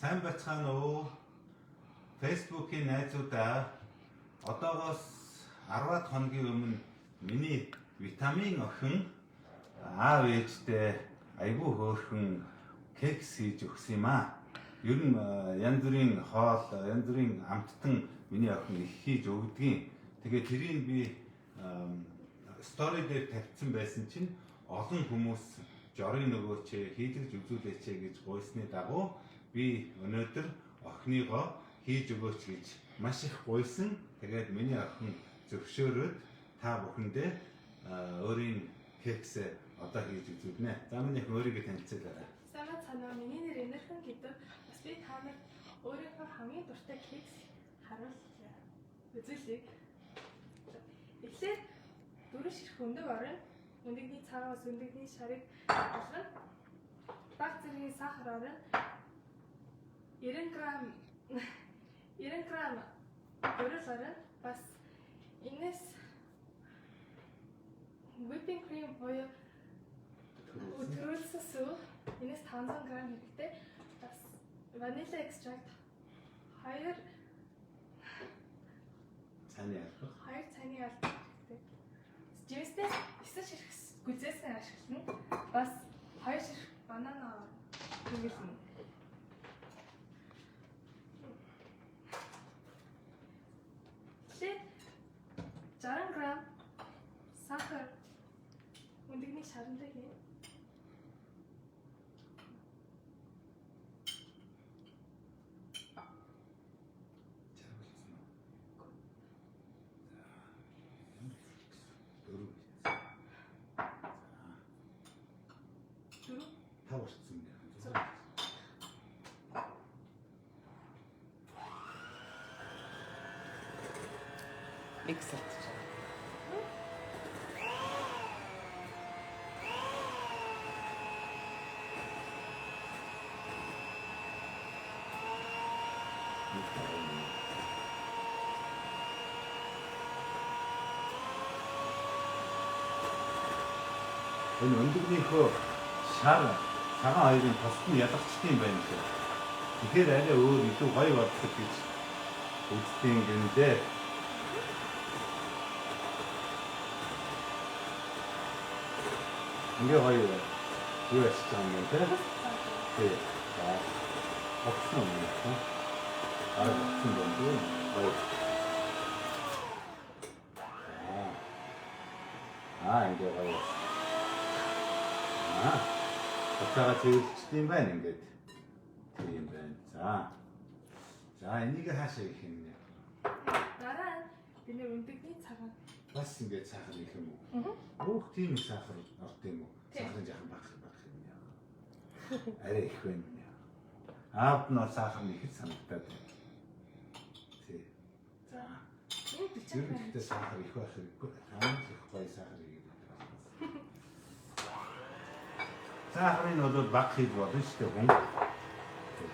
Сайн байцгаана уу? Facebook-ийн найзуудаа, одоогоос 10-аад хоногийн өмнө миний витамин охин аав ээжтэй айгүй хөөрхөн кекс хийж өгсөн юм аа. Ер нь янз бүрийн хоол, янз бүрийн амттан миний охин их хийж өгдгийн. Тэгээ тэрийг би story дээр тавьсан байсан чинь олон хүмүүс жорын нөгөөч хийлгэж үзүүлээч гэж гуйсны дагуу би өнөөдөр охиныгоо хийж өгөөч гэж маш их гуйсан. Тэгээд миний охин зөвшөөрөөд та бүхэндээ өөрийн кексээ одоо хийж үзүүлнэ. За, миний охин, өөрийгөө танилцуулаарай. Сайн байцгаана уу? Миний нэр Энэрхэн гэдэг. Бас би та нарт өөрийнхөө хамгийн дуртай кекс харуул үзүүлье. Эхлээд дөрвөн ширхэг өндөг орно. Өндөгний цагаан ус, өндөгний шарыг болгоно. Бага зэргийн сахар орно. 90 грамм 90 грамм гурил орно. Бас энэс whipping cream буюу түрүүлсэн сүү, энэс 500 г хэрэгтэй. Бас vanilla extract 2 Цайны албах. 2 цайны албах хэрэгтэй. Жимснээс 9 ширхэг гүзээсэн ашиглана. Бас 2 ширхэг банана хэрэглэнэ. Тэгэхээр 60 г сахар өндөгний шарандаа хийнэ. Чаргалсан уу? За. Дөрөв. Дөрөв. Тав болцсон юм. Зураг. Миксерт ч. Энэ өндөгнийхөө шар цагаан хоёрын тосд нь ялгчдсан юм байна лээ. Тэгэхээр арай өөр, илүү гоё болдог гэж үздэг юм дээ. Ингээ гоё юу ячиж байгаа юм бэ те? Тий. За. Огсон юм байна. Аа, огсон юм байна. Гоё. Аа, ингээ гоё. Аа. Буцаага цэвэрлчихсэн юм байна ингээд. Тийм байна. За. За, энийг хаашаа гэх юм нэ? Дараа нь бид нэр өндөгний цагаан. Бас ингээд сахар их юм уу? Өөх, тийм их сахар орд юм уу? Тийм. Сахарын жаахан бага бага юм яа. Арай их байна яа. Аавд нь бол сахар нь ихэд санагдаад байна. Тий. За. Энэ 40 Ер нь грамм. гэхдээ сахар их байх хэрэггүй. Таамаг их гоё сахар хийгээд байдаг. Сахарын бол бага хийж болно шүү дээ хүн. Тий.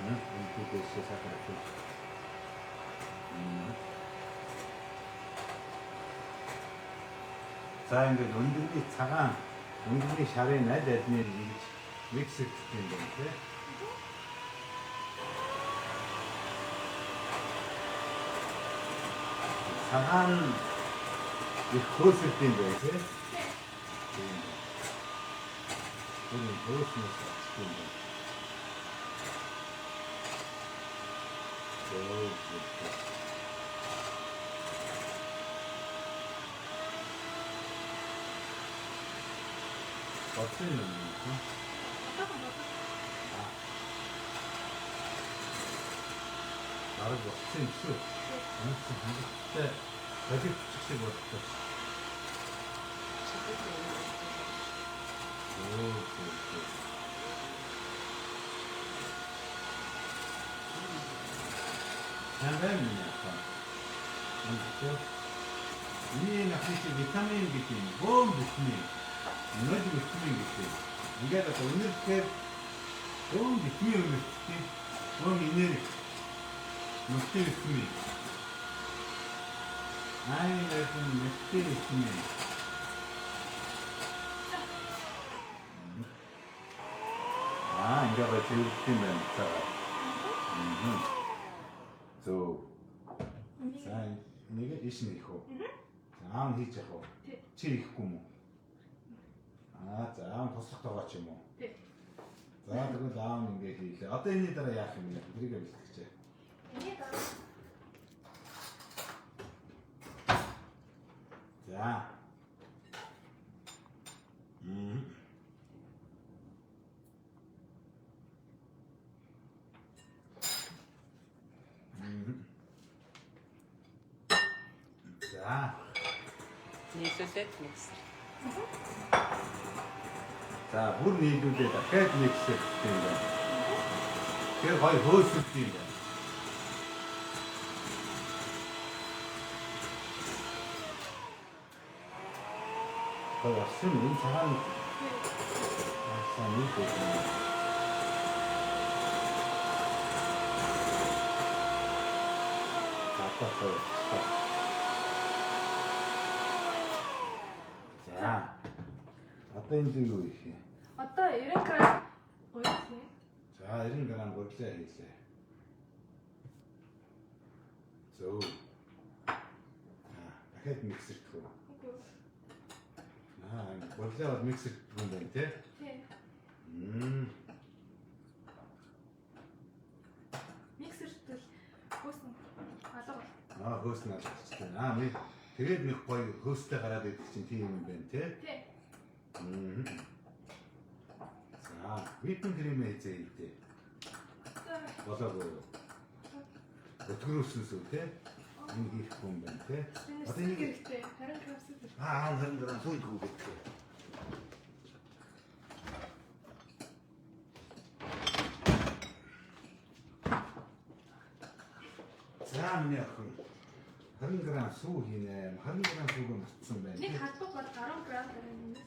Энэ дээшээ сахар авчих. За, ингээд өндөгний цагаан, өндөгний шарын аль аль нь ингэж миксэгдэх юм байна тий. Цагаан их хөөсөрд юм байна тий. Тийм. Энэ хөөснөөс авчих юм байна. Зөө зөө. Бодсон юм уу? Одоохон бодлоо. Бараг болсон юм шүү. Ямар ч хангалттай бодит бичих шиг боллоо. Зөө зөө зөө. Сайн байна миний охин. Амттай. Миний нөхөр чи витамин гэдэг юм. Бөөн витамин. Нод витамин гэдэг юм. Ингээд одоо үнэрхээр бөөн витамин үнэртэй. Бөөн энерги. Мультивитамин. Аа, энэ мультивитамин. ингээ гоё цэвэрлэх юм байна цаагаа. Аа. Зөв. За нэг иш нэх үү? За аав нь хийж явах уу? Тий. Чи хийхгүй юм уу? Аа за аав нь туслах тоогоо ч юм уу? Тий. За тэгвэл аав нь ингээ хийлээ. Одоо энэний дараа яах юм бэ? Тэрийг бэлтгэжээ. Энэний дараа За. Мм. Мм. За. Нийлүүлээд миксер. За бүр нийлүүлээ дахиад миксер гэх юм байна. Тэр гоё хөөсөлт юм байна. Гоё болсон юм. Энэ цагаан сайн нэг юм. За одоо гоё болчихлоо. За. Одоо энэ зүйл юу их юм? Одоо 90 грамм гурил хийнэ. За 90 грамм гурилаа хийлээ. Зөв. За дахиад миксердэх үү? Үгүй. Аа гурилаа бол миксердэх юм байна тий? Тий. Мм. Миксертэл хөөсөн алга бол. Аа хөөс нь алгачтай. Аа нэг тэгээд нэг гоё хөөстэй гараад идэх чинь тийм юм байна тий? Тий. Мм. За whipping cream хийзээ хийдэ. За Болоогүй юу? Өтгөрөөсөн сүү тий? Энэ хийхгүй юм байна тий? энэ Одоо сүг энийг хэрэгтэй. 20 грамм сүг хэрэгтэй. аа 20 грамм сүү идэх үү гэдэг. За миний охин 20 грамм сүү хийнэ. 20 грамм сүүг мартсан байна. Нэг халбаг бол 10 грамм байна энэс.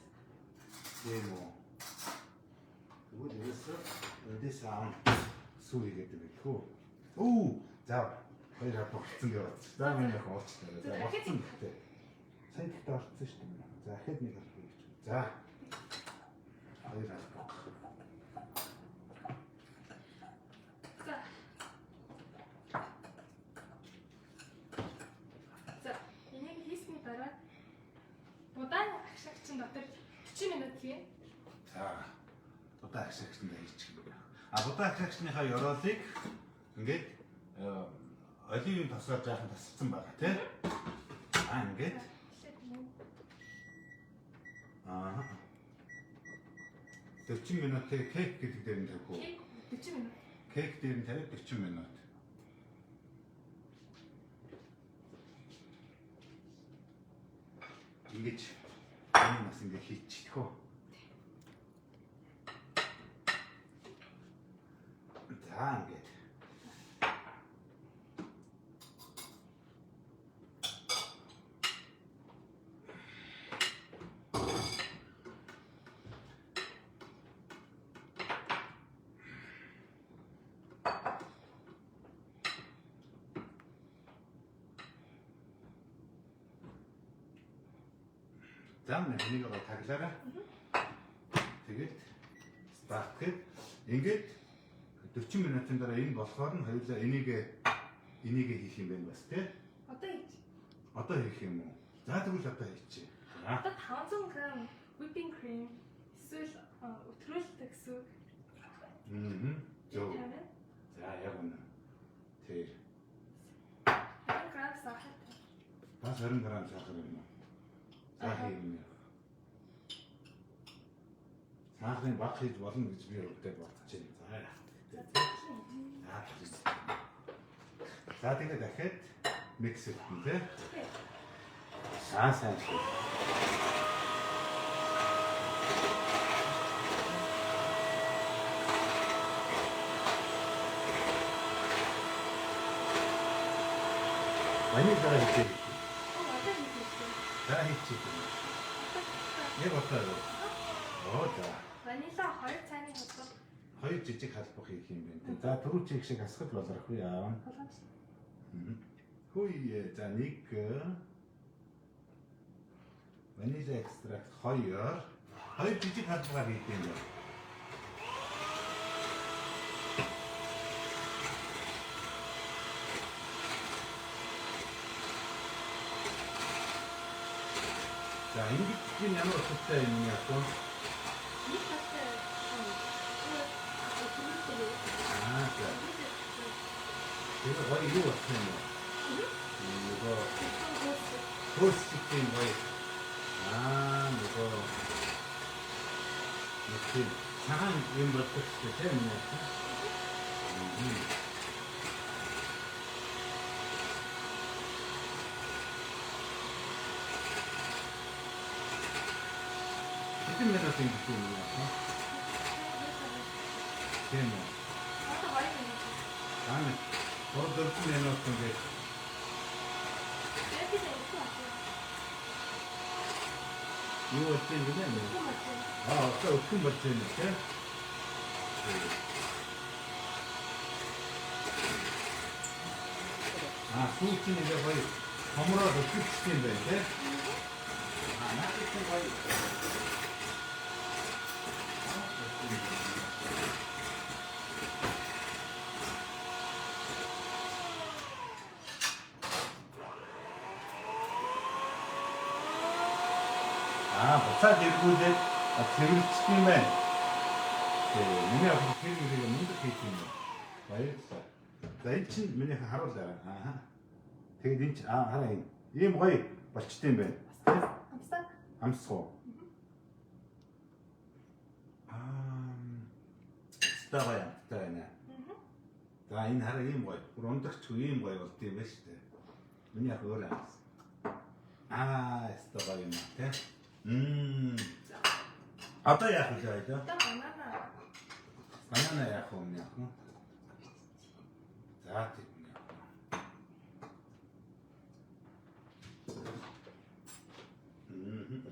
Тийм үү. Тэгвэл ерөөсөө эндээс аав сүү хийгээд байх үү? Өө за хоёр халбаг болсон гэж бодсон. За миний охин уучлаарай. За болсон гэхдээ. Сайн гэхдээ орцсон шүү дээ. За дахиад нэг халбаг хийчих. За хоёр халбаг. За. За, энийг хийсний дараа будаан агшаагчин дотор 40 минут хийнэ. За будаа агшаагчдаа хийчих юм байна. А будаа агшаагчныхаа ёроолыг ингээд оливын тосоор жаахан тасалсан байгаа тий. А ингээд За, эхлээд мөн. Аа. 40 минутыг кек гэдэг дээр нь тавих уу? Кек 40 минут. Кек дээр нь тавиад 40 минут. Ингэж энэ бас ингэ хийчих үү? За ингээд. За энийг гоо таглаарай. Тэгээд старт гээд ингээд 40 минутын дараа энэ болохоор нь хоёулаа энийг энийг хийх юм байна бас тий. Одоо хийж. Одоо хийх юм уу? За тэгвэл одоо хийчихье. За. Одоо 500 грамм whipping cream эсвэл өтрөөлтөг гэсэн. Аа. Зөв. Тавина. За яг үнэ. Тэр. 20 грамм сахар тавина. Бас 20 грамм сахар юм уу? За хийх юм. Сахарын баг хийж болно гэж би өвдөд бодож байна. За яах вэ? За, хийж. За. За тэгээд дахиад миксерт нь тий. Тий. За сайн шүү. Ванилаа хийчихье. Оо, одоо хийж хэрэгтэй. За хийчихье. Яг одоо юу? Оо за. Ванила 2 цайны халбаг Хоёр жижиг халбах хийх юм байна. За түрүү чиг шиг асгал болохгүй яа. болгоомжтой. Хүй за нэг ванила экстракт хоёр хоёр жижиг халбагаар хийх юм байна. ингэж чинь ямар утгатай юм яах вэ? Нэг талтай Аа за. Тэгээ гоё юу болсон юм бэ? Нөгөө хөөсчих юм гоё. Аа нөгөө нэг тийм цагаан юм болдог шүү дээ тийм үү? Хэдэн минут ингэж юм яах вэ? Тийм үү? Одоо 2 минут. Аа нэг 3 4 минут ингээд Тэгээд би өгөх юм. юу болж юм бэ нэ? Аа одоо өгөх болж байна тийм. Аа сүү чинь ингээ гоё хомроод өгчих юм байна тийм. Аа надад чинь гоё. Аа буцаад эргүүлээд цэвэрлчих юм байна. Тэгээ миний охин тэр мөрийг мундаг хийж юм байна. Баярлалаа. За энэ чинь минийхэн харуулаа. Аа. Тэгээд энэ чинь аа хараа энэ. Ийм гоё болчтой юм байна. Амсаа. Амсах уу? Аа. Стаа гоё амттай байна. За энэ хараа ийм гоё. Бүр ундагч ийм гоё болд юм байна шүү дээ. Миний ах өөр амс. Аа, стаа гоё юм аа, тэ? Мм. Одоо яах вэ хоёлоо? Одоо банана. Банана яах вэ миний ах? За тийм миний ах. Мм.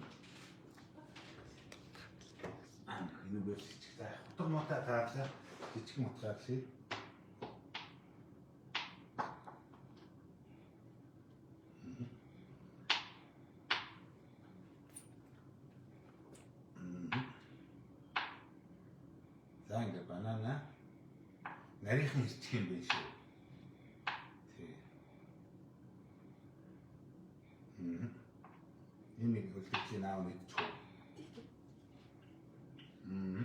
Аа, энэ үгээр л хичих. За, утга муутай таарлаа. Жижигэн утгаар ший. За ингээ банана нарийнхан ирчих юм байна шүү. Тий. Мм. Энэ нэг хөлдөж аав мэдчих үү. Мм.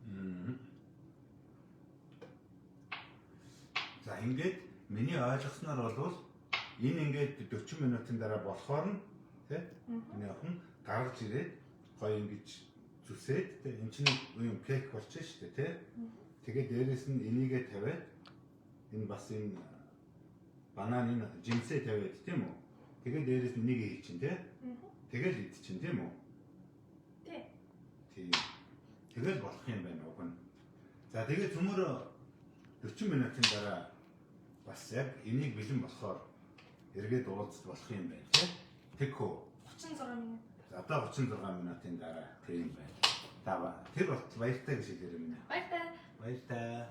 Мм. За ингээд миний ойлгосноор бол энэ ингээд 40 минутын дараа болохоор нь тий миний охин гаргаж ирээд гоё ингэж зүсээд тий энэ чинь юм кейк болчих шүү дээ тий. Тэгээд дээрэс нь энийгээ тавиад энэ бас энэ банан энэ жимсээ тавиад тийм үү? Тэгээд дээрэс нь энийгээ хийчин тий. Тэгэл идчин тийм үү? Тий. Тийм. Тэгэл болох юм байна уг нь. За тэгээд цөмөрөө 40 минутын дараа бас яг энийг бэлэн болохоор эргээд уулзах болох юм байна тий. Тэг хөө. 36 минут. За, одоо 36 минутын дараа тийм байна. За тэр болтол баяртай гэж хэлээрэй минь. Баяртай. Баяртай.